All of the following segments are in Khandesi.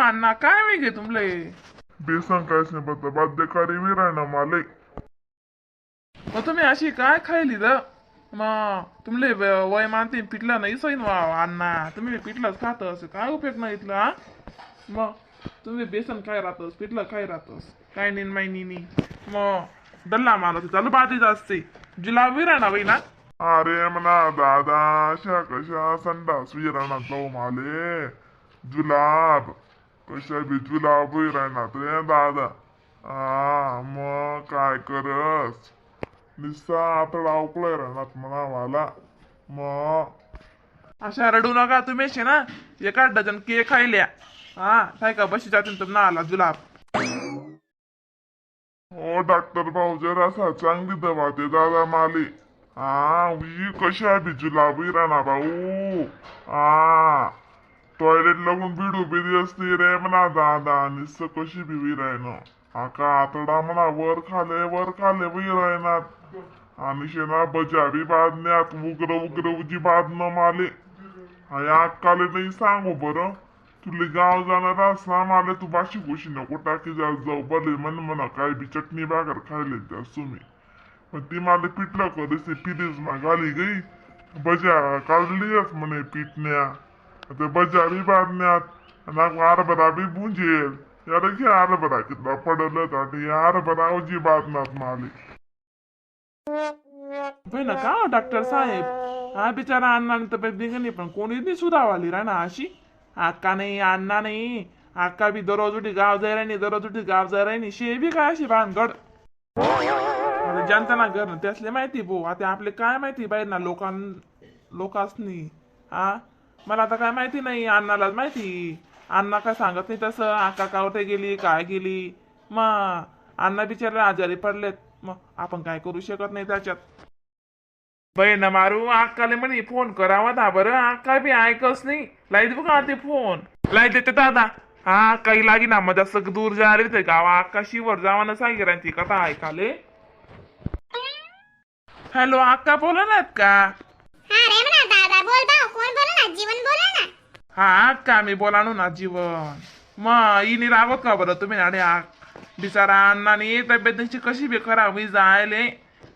अण्णा, काय वेगळे तुमले? बेसन काहीच नाही, बद्द बाध्यकारी विरायना माले. मग तुम्ही अशी काय खायली र? मग तुमले वय मानते, पिठलं नाही सैन वा अण्णा. तुम्ही पिठलंच खात असं काय उपयोग नाही इथलं? हा, मग तुम्ही बेसन काय राहतस, पिठलं काय राहतस, काय नाही माय नी. मग डल्ला मारत चालू बाजरीच असते, जुलाब विराणा बाई ना. अरे म्हणा दादा, अशा कशा संडास विराणात लावू माले जुलाब, कशा बी जुलाब विराणात रे दादा. हा, मग काय करस? निस्ता आतडा उकळाय राहणार म्हणा मला मग. अशा रडू नका तुम्ही शे ना, एका डझन केक खायल्या. हा, काय का बशी जातील तुम्हाला आला जुलाब. हो डॉक्टर भाऊ, जरासा चांगली दवा दे दादा माले. हा, we कशा बी जुलाब राहणार भाऊ. हा, टॉयलेट लागून बिडू बिडी असते रे म्हणा दादा. निस्तं कशी बी विरायनं आका आतडा म्हणा वर खाले वर खाले विरायनात आणि शेना बजा बी बांधण्यात उग्र उग्र उजी बांधणं माले. हा, अक्काले नाही सांगू बरं. तुले गाव जाणार असला माले तू बाशी गोशी नको टाकी जा जाऊ बरे मन म्हणा. काय बी चटणी भाकर खायले त्या तुम्ही, पण ती मला पिठलं करीस पिरीज मा घाली गई, बजा काढलीच म्हणे पिटण्या. आता बजा बी बांधण्यात आणि हरभरा बी बुंजेल यार घे. हरभरा कितला पडलं आणि हरभरा उजी बांधण्यात माले. होय ना का हो डॉक्टर साहेब? हा, बिचारा अण्णा तब्येत बिघडली, पण कोणीच नाही सुधावाली रा ना अशी. अक्का नाही, अण्णा नाही. अक्का बी दररोज उठी गाव जाय राहिनी, दररोज उठी गाव जाय राहिनी. शे बी काय अशी भानगड? आता जनता ना घर त्यासले माहिती भाऊ. आता आपले काय माहिती बाहेर ना लोकां लोकासनी. हा, मला आता काय माहिती नाही, अण्णालाच माहिती. अण्णा काय सांगत नाही तसं, आका कावटे गेली काय गेली. मग अण्णा बिचारे आजारी पडलेत, मग आपण काय करू शकत नाही त्याच्यात. बहीण मारू अक्काले म्हणे फोन करावा दा बरं, अक्का बी ऐकच नाही. लाईट बघा ते फोन लाईट देते दादा. हा, काही लागी ना मग जास्त दूर जा रे ते गावा. अक्का शिवर जावा ना सांगे ती कथा ऐकाले. हॅलो, अक्का बोला नात का? हा रे म्हणा दादा, बोल भाऊ. कोण बोला ना? जीवन बोला ना. हा अक्का, मी बोलानो ना जीवन. मग इनी रागवत का बरं तुम्ही? अरे बिचारा अण्णानी तब्येत त्यांची कशी बी खराब जायले,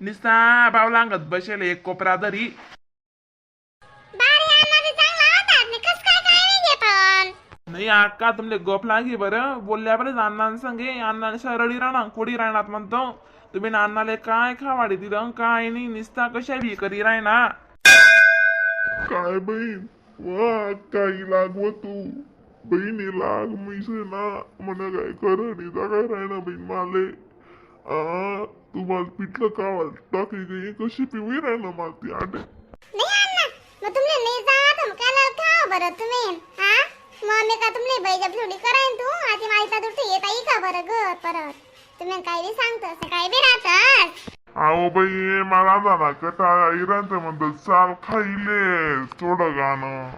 निस्ता बावला अंगत बसेल एक कोपरा दरी. बारे अण्णा ते चांगला होतात मी, कस काय काय नाही पण. नाही अक्का, तुमले गप लागी बरं बोलल्या बरं अण्णां संगे. अण्णांनी रडी राहणार कोडी राहणार म्हणतो. तुम्ही ना अण्णाले काय खावाडी दिलं काय नाही, निस्ता कशा बी करी राहना. काय बहीण वा, काही लागव तू बहिणी लाग मैसे ना म्हणे काय खरं नाही काय राहणार बहीण माले. आ, तू मला पिठलं कावाल टाकी गई, कशी पिवी राहणार मला ती आटे. नाही अण्णा, मग तुमले नाही जात मग काय खाव बरं तुम्ही? हा, मग मी का तुमले बैजब थोडी करायन तू आधी माहिती दूर येत आई का बरं घर परत. तुम्ही काय बी सांगतस, काय बी राहतस. अहो बाई, मला झाला कटाळा इरांचं म्हणतात चाल खाईले थोडं गाणं.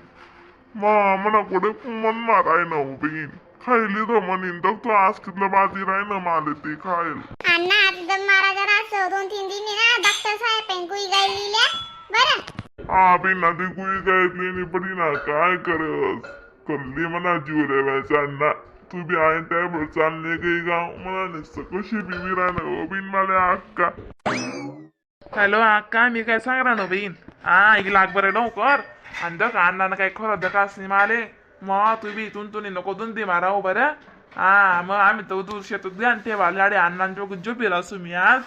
मग म्हणा कुठे मन माराय ना हो बहीण, खायली तर म्हणीन तर तू आज कितलं बाजी राही ना माले ते खाईल. अण्णा, आता दम मारा जरा असं 2-3 दिन ना. डॉक्टर साहेब पण गुई गाई लिहिल्या बरं. हा बी ना, ती गुळी गायतली नाही पडी ना, काय करस करली म्हणा जीव रेवायचा. अण्णा, तू बी आहे त्यावर चालले काही गाव म्हणा नुसतं कशी बी विराना हो बिन मला अक्का. हॅलो अक्का, मी काय सांगणार ना बहीण? हा, एक लाख बरं लवकर आणि दक अण्णानं काय खरं दकास नाही माले. मग तू बी इथून तुम्ही नको दोन मारा हो बरं. हा, मग आम्ही तो दूर शेतात ध्यान ठेवा लाडे अण्णांच्या झोपेल असू मी आज.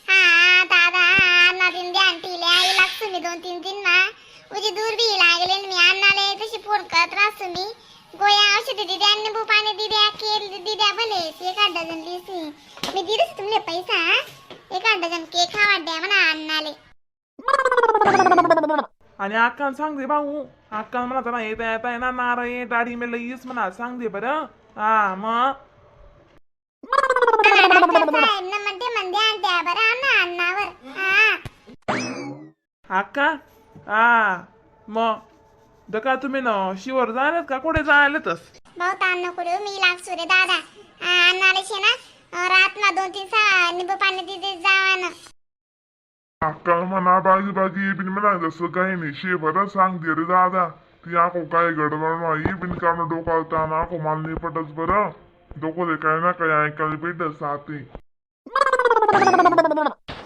हा दादा, अण्णा दिन ध्यान ठेवले आई लागतो मी 2-3 दिन ना उजी दूर बी लागले. मी अण्णाले तशी फोन करत राहतो मी. गोळ्या औषधी दिद्या, निंबू पाणी दिद्या, केल दिद्या, भले एका डझन लिसी मी दिलंच तुमले पैसा. एका डझन केक खावा द्या म्हणा अण्णाले. आणि अक्का सांग दे भाऊ, अक्का म्हणा त्याला येता येता आहे ना नारळ डाळी मेलं येस म्हणा सांग दे बरं. हा मग. डॉक्टर साहेब न म्हणते मन ध्यान द्या बरं अण्णा अण्णावर हा. अक्का, हा मग दका तुम्ही ना शिवर जायलात का कुठे जायलातच? भाऊ ताण नको देऊ, मी लागसू रे दादा. हा, अण्णाले शे ना रातमा 2-3 सा निंबू पाणी दिदे जावा ना. अक्का म्हणा बागी बागी बिन म्हणा जसं काही नाही शे बरं सांग दे रे दादा. ती आको काय गडबड मा बिनकाम डोकाला ताण आको मला निपटच बरं. डोकं ते काही ना काही ऐकायला भेटत साथी.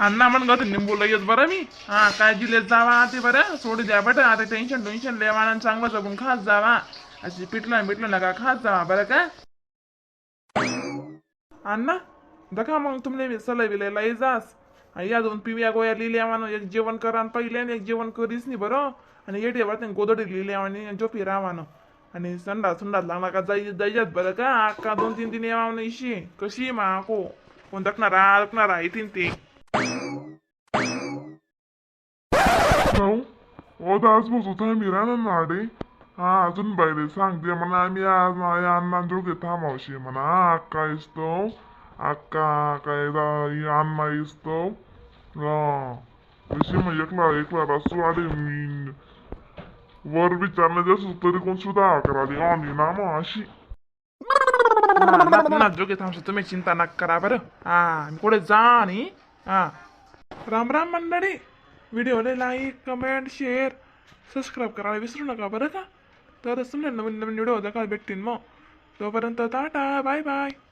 अण्णा म्हण गं निंबू लगेच बरं मी. हा काळजी लेत जावा ते बरं सोडी द्या बरं. आता टेन्शन टेन्शन लेवा आणि चांगलं जगून खात जावा. अशी पिटलं बिटलं नका खात जावा बरं का. अण्णा दखा मग तुमले बी सलय बिलय लई जास. या दोन पिवळ्या गोळ्या लिहिल्या म्हणून एक जेवण करा आणि पहिले आणि एक जेवण करीस नाही बरं. आणि येते बरं गोदडी लिहिल्या आणि झोपी राहावानं आणि संडा सुंडात लागला का जाई जायच्यात बरं का. अक्का 2-3 दिन यावा इशी कशी मा को कोण दखणारा दखणारा येतीन ते. भाऊ ओ दास बसू थांबी राहणार ना अडे. हा अजून बाहेर सांगते म्हणा आम्ही आज माझ्या अण्णा दोघे थांबावशी म्हणा. अक्का इसतो अक्का काय अण्णा इसतो तशी मग एकला एकला रसू आडे मी वर विचारलं जसं तरी कोण सुद्धा कराली ऑनी ना मग अशी. ना जोगे थांबशे तुम्ही चिंता नका करा बरं. हा मी कुठे जा आणि हा राम राम मंडळी. व्हिडिओला like comment share subscribe करायला विसरू नका बरं का. तरच तुम्हाला नवीन नवीन व्हिडिओ दाखवायला भेटतील मग. तोपर्यंत tata bye bye.